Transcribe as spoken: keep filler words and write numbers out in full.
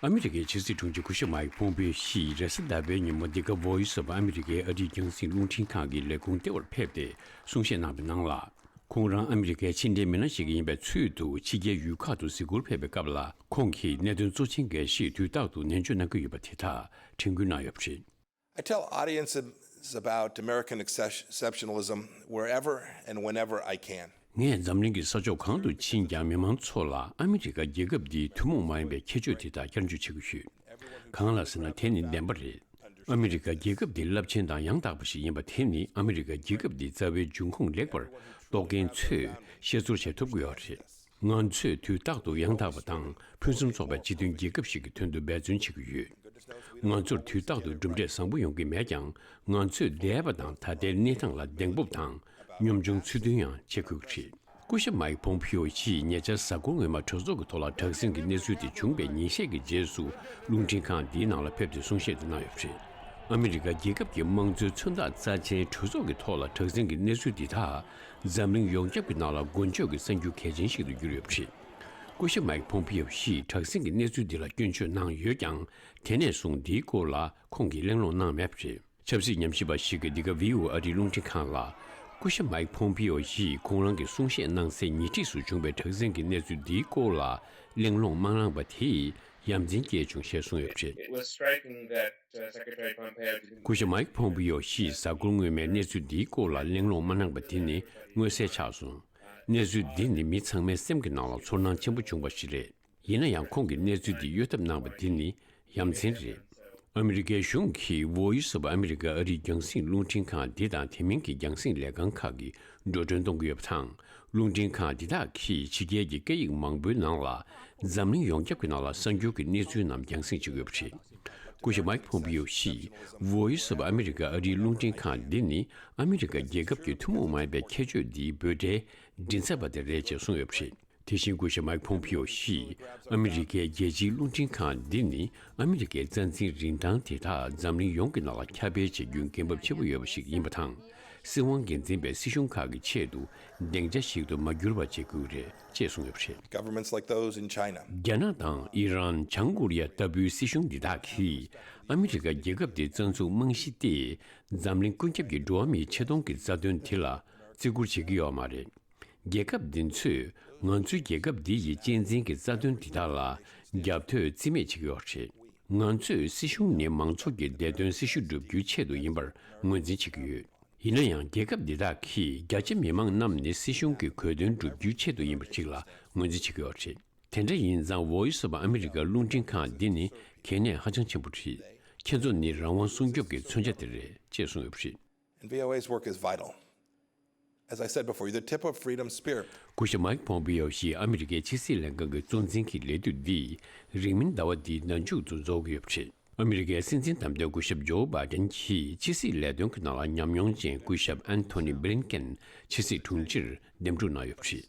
ཨ་མི་རི་ཀའི་ཕྱི་སྲིད་དྲུང་ཆེ་སྐུ་ཞབས་མའིག་ཕོམ་པེ་ཡོ་ཡིས་རེས་གཟའ་ཟླ་བའི་ཉིན་མོ་འདི་ག་Voice of America ཨ་རིའི་རྒྱང་སྲིང་རླུང་འཕྲིན་ཁང་གི་ལས་ཁུངས་ལྟེ་བར་ཕེབས་ཏེ་གསུང་བཤད་གནང་བའི་ནང་ལ། ཁོང་རང་ཨ་མི་རི་ཀའི་ཕྱི་འབྲེལ་མི་སྣ་ཞིག་ཡིན་པའི་ཚུལ་དུ་ཕྱི་རྒྱལ་ཡུལ་ཁག་ཏུ་གཟིགས་སྐོར་ཕེབས་པའི་སྐབས་ལ། ཁོང་གིས་གནད་དོན་གཙོ་ཆེན་འགའ་ཞིག་དུས་རྟག་ཏུ་ནན་བརྗོད་གནང་གི་ཡོད་པ་དེ་དག་དྲན་སྐུལ་གནང་ཡོད་པ་རེད། I tell audiences about American exceptionalism wherever and whenever I can. ངས་འཛམ་གླིང་གི་ས་ཕྱོགས་གང་དུ་ཕྱིན་ཀྱང་མི་མང་ཚོ་ལ་ཨ་མི་རི་ཀ་རྒྱལ་ཁབ་འདིའི་ཐུན་མོང་མ་ཡིན་པའི་ཁྱད་ཆོས་དེ་དག་བསྐྱར་བརྗོད་བྱེད་ཀྱི་ཡོད། གང་ལ་ཟེར་ན་དེ་ནི་བདེན་པ་རེད། ཨ་མི་རི་ཀ་རྒྱལ་ཁབ་འདི་རླབས་ཆེན་དང་ཡང་དག་པ་ཞིག་ཡིན་པ་དེ་ནི་ཨ་མི་རི་ཀ་རྒྱལ་ཁབ་འདིའི་རྩ་བའི་འབྱུང་ཁུངས་ལེགས་པར་རྟོགས་མཁན་ཚོས་ཤེས་ཚོར་བྱེད་ཐུབ་ཀྱི་ཡོད་རེད། ང་ཚོས་དུས་རྟག་ཏུ་ཡང་དག་པ་དང་ཕུན་སུམ་ཚོགས་པའི་སྤྱི་མཐུན་རྒྱལ་ཁབ་ཞིག་གི་དོན་དུ་འབད་བརྩོན་བྱེད་ཀྱི་ཡོད། ང་ཚོར་དུས་རྟག་ཏུ་གྲུབ་འབྲས་བཟང་པོ་ཡོང་གི་མེད་ཀྱང་། ང་ཚོས་འདས་པ་དང་ད་ལྟའི་གནས་སྟངས་ལ་གདེང་སྤོབས་དང་གཉོམ་ཆུང་ཚུལ་མཐུན་ཡང་བྱེད་དགོས་ཀྱི་རེད། སྐུ་ཞབས་མའིག་ཕོམ་པིའོ་ཡིས་ཉེ་ཆར་གཟའ་འཁོར་སྔོན་མ་གྲོས་ཚོགས་ཀྱི་ཐོག་ལ་དྲག་ཟིང་གི་གནས་ཚུལ་དེ་བྱུང་བའི་ཉིན་ཤས་ཀྱི་རྗེས་སུ་རླུང་འཕྲིན་ཁང་འདིའི་ནང་ལ་ཕེབས་ཏེ་གསུང་བཤད་དེ་གནང་ཡོད་པ་རེད། ཨ་མི་རི་ཀ་རྒྱལ་ཁབ་ཀྱི་དམངས་གཙོའི་མཚོན་རྟགས་རྩ་ཆེན་གྲོས་ཚོགས་ཀྱི་ཐོག་ལ་དྲག་ཟིང་གི་གནས་ཚུལ་འདི་དག་འཛམ་གླིང་ཡོངས་ཁྱབ་ཀྱི་ནང་ལ་མགོན་སྐྱབས་ཀྱི་གསར་འགྱུར་གལ་ཆེན་ཞིག་ཏུ་གྱུར་ཡོད་པ་རེད། སྐུ་ཞབས་མའིག་ཕོམ་པིའོ་ཡིས་དྲག་ཟིང་གི་གནས་ཚུལ་འདི་ལ་སྐྱོན་བརྗོད་གནང་ཡོད་ཀྱང་། དེ་ནས་བཟུང་འདིའི་སྐོར་ལ་ཁོང་གིས་གླེང་སློང་གནང་མེད་པ་རེད། ཆབ་སྲིད་ཉམས་ཞིབ་པ་ཞིག་གིས་འདི་ག་ཝི་ཨོ་ཨེ་ཨ་རིའི་རླུང་འཕྲིན་ཁང་ལ། སྐུ་ཞབས་མའིག་ཕོམ་པིའོ་ཡིས་ཁོང་རང་གི་གསུང་བཤད་གནང་སའི་ཉེ་འཁྲིས་སུ་བྱུང་བའི་དྲག་ཟིང་གི་གནས་ཚུལ་འདིའི་སྐོར་ལ་གླེང་སློང་མ་གནང་པ་དེས་ཡ་མཚན་སྐྱེས་བྱུང་ཞེས་གསུངས་ཡོད་པ་རེད། It was striking that, uh, Secretary Pompeo didn't སྐུ་ཞབས་མའིག་ཕོམ་པིའོ་ཡིས་གཟའ་འཁོར་སྔོན་མའི་གནས་ཚུལ་འདིའི་སྐོར་ལ་གླེང་སློང་མ་གནང་པ་དེ་ནི་མངོན་གསལ་ཆགས་སོང་། གནས་ཚུལ་འདི་ནི་མི་ཚང་མའི་སེམས་ཀྱི་ནང་ལ་ཚོར་སྣང་ཆེན་པོ་བྱུང་བ་ཞིག་རེད། ཡིན་ན་ཡང་ཁོང་གིས་གནས་ཚུལ་འདི་གཡོལ་ཐབས་གནང་བ་འདི་ནི་ཡ་མཚན་རེད། ཨ་མི་རི་ཀའི་གཞུང་གིས་Voice of America ཨ་རིའི་རྒྱང་སྲིང་རླུང་འཕྲིན་ཁང་འདི་དང་དེ་མིན་གྱི་རྒྱང་སྲིང་ལས་ཁང་ཁག་གི་འགྲོ་གྲོན་གཏོང་གི་ཡོད་པ་དང་། རླུང་འཕྲིན་ཁང་འདི་དག་གིས་ཕྱི་རྒྱལ་གྱི་སྐད་ཡིག་མང་པོའི་ནང་ལ་འཛམ་གླིང་ཡོངས་ཁྱབ་ཀྱི་ནང་ལ་གསར་འགྱུར་གྱི་གནས་ཚུལ་རྣམས་རྒྱང་སྲིང་བྱེད་ཀྱི་ཡོད་པ་རེད། སྐུ་ཞབས་མའིག་ཕོམ་པིའོ་ཡིས་Voice of America ཨ་རིའི་རླུང་འཕྲིན་ཁང་འདི་ནི་ཨ་མི་རི་ཀ་རྒྱལ་ཁབ་ཀྱི་ཐུན་མོང་མ་ཡིན་པའི་ཁྱད་ཆོས་འདིའི་འབོད་སྒྲའི་མགྲིན་ཚབ་པ་དེ་རེད་ཅེས་གསུངས་ཡོད་པ་རེད། དེ་བཞིན་སྐུ་ཞབས་མའིག་ཕོམ་པིའོ་ཡིས་ཨ་མི་རི་ཀའི་རྒྱལ་སྤྱིའི་རླུང་འཕྲིན་ཁང་འདི་ནི་ཨ་མི་རི་ཀའི་རྩ་འཛིན་རིན་ཐང་དེ་དག་འཛམ་གླིང་ཡོངས་ཀྱི་ནང་ལ་ཁྱབ་སྤེལ་བྱེད་རྒྱུའི་འགན་འབབ་ཆེན་པོ་ཡོད་པ་ཞིག་ཡིན་པ་དང་། སྲིད་དབང་སྒེར་འཛིན་པའི་སྲིད་གཞུང་ཁག་གི་ཆེད་དུ་སྡིངས་ཆ་ཞིག་ཏུ་མ་གྱུར་པ་བྱེད་དགོས་རེད་ཅེས་གསུངས་ཡོད་པ་རེད། Governments like those in China. རྒྱ་ནག་དང་ཨི་རན། བྱང་ཀོ་རི་ཡ་ལྟ་བུའི་སྲིད་གཞུང་འདི་དག་གིས་ཨ་མི་རི་ཀ་རྒྱལ་ཁབ་འདིའི་རྩ་འཛུགས་རྨང་གཞི་སྟེ། འཛམ་གླིང་ཀུན་ཁྱབ་ཀྱི་འགྲོ་བ་མིའི་ཆེ་མཐོང་གི་རྩ་དོན་དེ་ལ་བརྩི་བཀུར་བྱེད་ཀྱི་ཡོད་མ་རེད། རྒྱལ་ཁབ་འདི་ཚོས་ང་ཚོའི་རྒྱལ་ཁབ་འདི་ཡི་གཅེས་འཛིན་གྱི་རྩ་དོན་འདི་དག་ལ་རྒྱབ་ཐོན་རྩིས་མེད་བྱེད་ཀྱི་ཡོད་རེད། ང་ཚོས་སྲིད་གཞུང་ནི་མང་ཚོགས་ཀྱི་བདེ་དོན་སྲི་ཞུ་བསྒྲུབ་རྒྱུའི་ཆེད་དུ་ཡིན་པར་ངོས་འཛིན་བྱེད་ཀྱི་ཡོད། ཡིན་ན་ཡང་རྒྱལ་ཁབ་འདི་དག་གིས་རྒྱ་ཆེ་མི་མང་རྣམས་ནི་སྲིད་གཞུང་གི་གོ་དོན་བསྒྲུབ་རྒྱུའི་ཆེད་དུ་ཡིན་པ་ཅིག་ལ་ངོས་འཛིན་བྱེད་ཀྱི་ཡོད་རེད། དེ་འདྲ་ཡིན་ཙང་Voice of America རླུང་འཕྲིན་ཁང་འདི་ནི་གལ་གནད་ཧ་ཅང་ཆེན་པོ་རེད། ཁྱེད་ཚོ་ནི་རང་དབང་སྲུང་སྐྱོབ་ཀྱི་མཚོན་ཆ་དེ་རེད་ཅེས་གསུངས་ཡོད་པ་རེད། And V O A's work is vital. As I said before, you're the tip of freedom's spear. སྐུ་ཞབས་མའིག་ཕོམ་པིའོ་ཡིས་ཨ་མི་རི་ཀའི་ཕྱི་སྲིད་ལས་ཁང་གི་གཙོ་འཛིན་གྱི་ལས་དུས་འདི་རིང་མིན་ཟླ་བ་འདིའི་ཟླ་མཇུག་ཏུ་རྫོགས་ཀྱི་ཡོད་པ་རེད། ཨ་མི་རི་ཀའི་སྲིད་འཛིན་འདེམས་ཐོན་སྐུ་ཞབས་ཇོ་བྷའི་ཌེན་གྱིས་ཕྱི་སྲིད་ལས་དོན་གྱི་ནང་ལ་ཉམས་མྱོང་ཅན་སྐུ་ཞབས་ཨན་ཐོ་ནི་བྷི་ལིན་ཀེན་ཕྱི་སྲིད་དྲུང་ཆེར་འདེམས་སྒྲུག་གནང་ཡོད་པ་རེད།